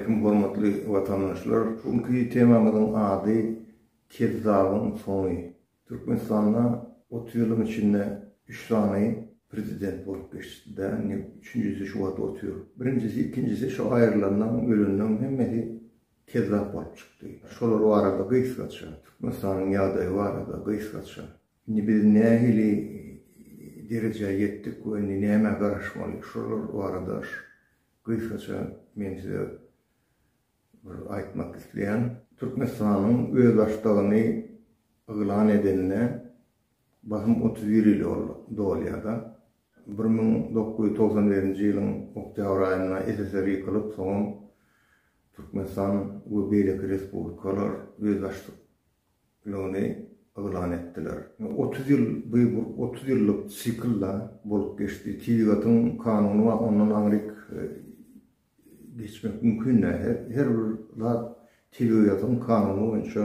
Aleýkum hormatly watandaşlar! Şu günki temamyzyň ady Kezzabyň soňy. Türkmenistanda 30 ýylyň içinde 3 sany prezident bolup geçdi-dä, indi üçünjisi şu wagt otyr. Birinjisi, ikinjisi şu aýrylanlaň, ölenleň hemmesi kezzap bolup çykdy. Şolar barada gysgaça, Türkmenistanyň ýagdaýy barada gysgaça. Indi biz nähili derejä ýetdik we indi nämä garaşmaly, şolar barada gysgaça men size bir aýtmak isleýän. Türkmenistanyň özbaşdagyny yglan edenine basym 31 ýyl dolýar-da. 1991-nji ýylyň oktýabr aýynda SSR ýykylyp, soňam Türkmenistan we beýleki respublikalar özbaşdaklygyny yglan etdiler. 30 ýyl bu bir 30 ýyllyk sikl-da bolup geçdi. Tebigatyň kanuny bar, ondan aňryk geçmek mümkin däl. Her bir zat tebigatyň kanuny boýunça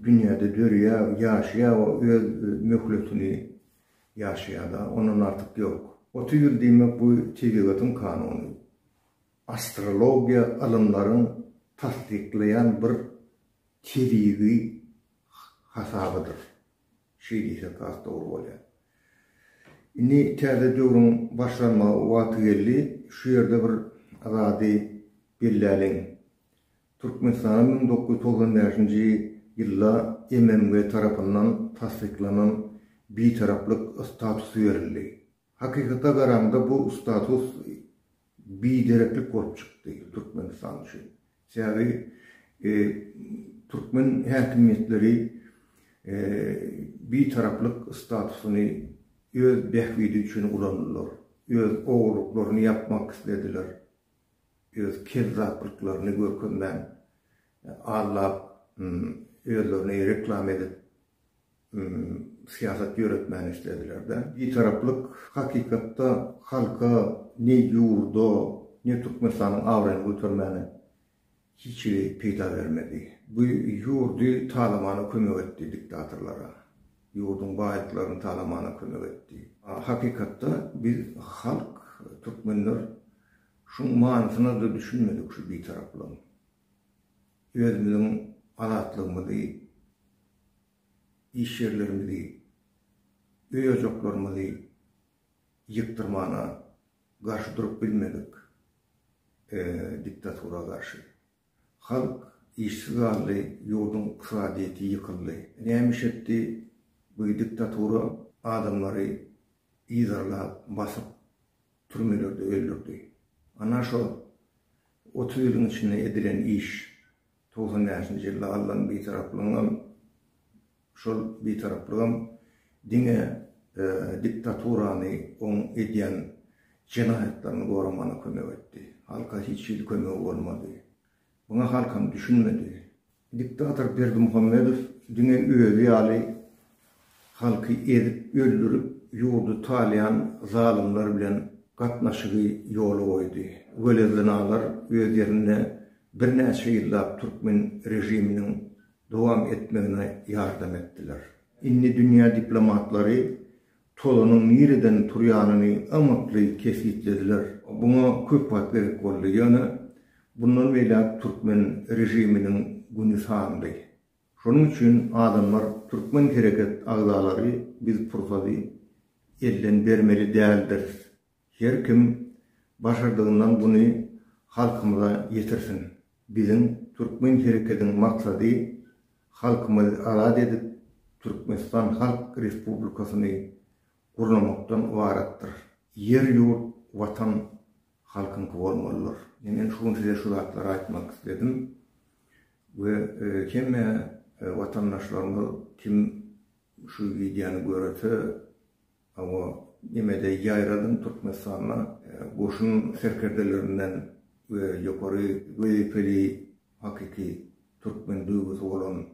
dünýäde dörýär, ýaşaýar we öz möhletini ýaşaýar-da, ondan artyk ýok. 30 ýyl diýmek bu tebigatyň kanuny. Astrologiýa ylymlaryň tassyklaýan bir tebigy hasabydyr. Şeý diýsek has dogry bolýar. Indi täze döwrüň başlanmagy wagty geldi. Şu ýerde bir zady belläliň. Türkmenistana 1995-nji ýylda MMG tarapyndan tassyklanan Bitaraplyk statusy berildi. Hakykata garaňda bu status bidereklik bolup çykdy Türkmenistan üçin. Sebäbi türkmen häkimiýetleri bitaraplyk statusyny öz bähbidi üçin ulandylar. Öz ogurlyklaryny ýapmak islediler. Öz kezzaplyklaryny görkezmän, aldap, özlerini reklama edip syýasat ýöretmäni islediler-de. Bitaraplyk hakykatda halka, ne ýurda, ne Türkmenistanyň abraýyny götermäne hiç hili peýda bermedi. Bu ýurdy talamana kömek etdi diktatorlara. Ýurduň baýlyklaryny talamana kömek etdi. Hakykatda biz halk, türkmenler şuň manysyna-da düşünmedik şu bitaraplygyň. Özümiziň azatlygymyzy, iş ýerlerimizi, öý-ojaklarymyzy ýykdyrmana garşy durup bilmedik diktatura garşy. Halk işsiz galdy, ýurduň ykdysadyýeti ýykyldy. Näme iş etdi bu diktatura? Adamlary yzarlap, basyp, türmelerde öldürdi. Ana şo 30 ýylyň içinde edilen iş, 95-nji ýylda alnan bitaraplygyňam, şol bitaraplygam diňe diktaturany, oň edýän jenaýatlaryny goramana kömek etdi. Halka hiç hili kömegi bolmady. Muňa halkam düşünmedi. Diktator Berdimuhamedow diňe özi ýaly halky ezip öldürip ýurdy talaýan zalymlar bilen gatnaşygy ýola goýdy. Welezynalar öz ýerinde birnäçe ýyllap türkmen režiminiň dowam etmegine ýardam etdiler. Indi dünýä diplomatlary tozanyň nireden turýanyny ymykly kesgitlediler. Buňa köp wagt gerek boldy, ýöne bundan beýläk türkmen režiminiň güni sanly. Şonuň üçin adamlar türkmen hereket agzalary biz pursady elden bermeli däldiris. Her kim başardygyndan buny halkymyza ýetirsin. Biziň türkmen herekediň maksady halkymyzy azat edip Türkmenistan Halk Respublikasyny gurnamakdan ybaratdyr. Ýer ýurt watan halkyňky bolmalydyr. Men şu gün size şu zatlary aýtmak isledim we hemme watandaşlarymyz kim şu wideony görese Hawa, nemede ýaýradyň Türkmenistanda goşun serkerdelerinden we ýokary wezipeli hakyky türkmen duýgusy bolan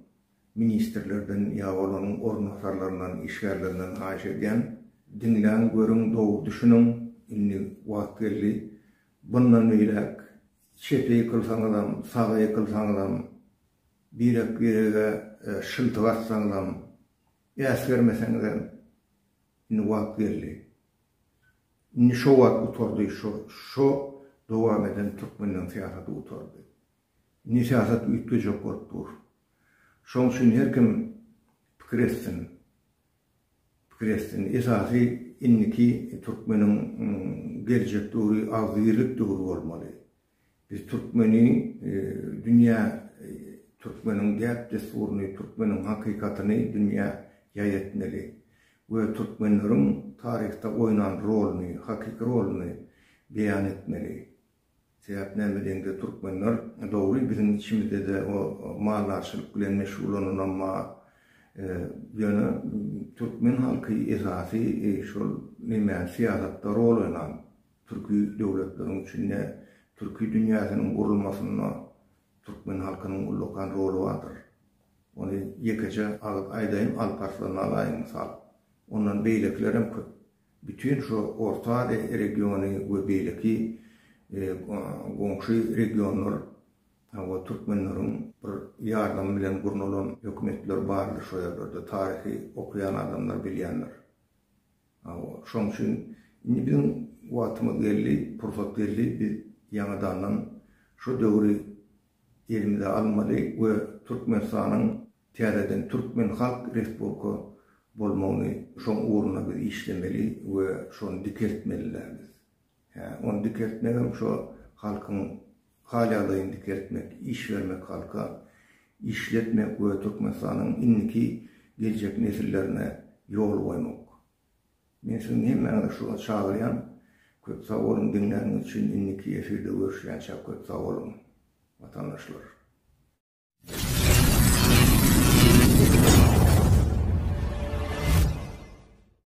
ministrlerden ýa olaryň orunbasarlaryndan, işgärlerinden haýyş edýän, diňläň, görüň, dogry düşüniň, indi wagt geldi, bundan beýläk çepe ýykylsaňyzam, saga ýykylsaňyzam, birek-birege şyltyk atsaňyzam, äsgermeseňizem, Indi wagt geldi. Indi şo wagt gutardy. Şo şo dowam eden türkmenleň syýasaty gutardy. Indi syýasat üýtgejek bolup dur. Şoň üçin her kim pikir etsin. Pikir etsin. Esasy indiki türkmeniň geljek döwri agzybirlik döwri bolmaly. Biz türkmeni dünýä türkmeniň däp-dessuryny, türkmeniň hakykatyny dünýä ýaý etmeli we türkmenleriň taryhda oýnan roluny, hakyky roluny beýan etmeli. Sebäp näme diýeňde türkmenler dogry biziň içimizde-de o maldarçylyk bilen meşgullananam bar. Ýöne türkmen halky esasy şol neme syýasatda rol oýnan. Türki döwletleriň içinde türki dünýäsiniň gurulmasynda türkmen halkynyň ullakan roly bardyr. Ony ýekeje agyz aýdaýyn Alp Arslany alaýyň mysal. Ondan beýlekilerem köp. Bütin şu Orta Aziýa regiony we beýleki goňşy regionlar hawa türkmenleriň bir ýardamy bilen gurnalan hökümetler bardyr şo ýerlerde taryhy okaýan adamlar bilýändir. Hawa, şoň üçin indi biziň wagtymyz geldi, pursat geldi, biz ýaňadandan şu döwri elimize almaly we Türkmenistanyň täzeden Türkmen Halk Respublika bolmagyny şoň ugrunda biz işlemeli we şony dikeltmeli-dä biz. Hä, ony dikeltmegem şo halkyň hal-ýagdaýyny dikeltmek, iş bermek halka, işletmek we Türkmenistanyň indiki geljek nesillerine ýol goýmak. Men siziň hemmäňizi şuňa çagyrýan. Köp sag boluň diňläniňiz üçin indiki efirde görüşýänçäk köp sag boluň watandaşlar.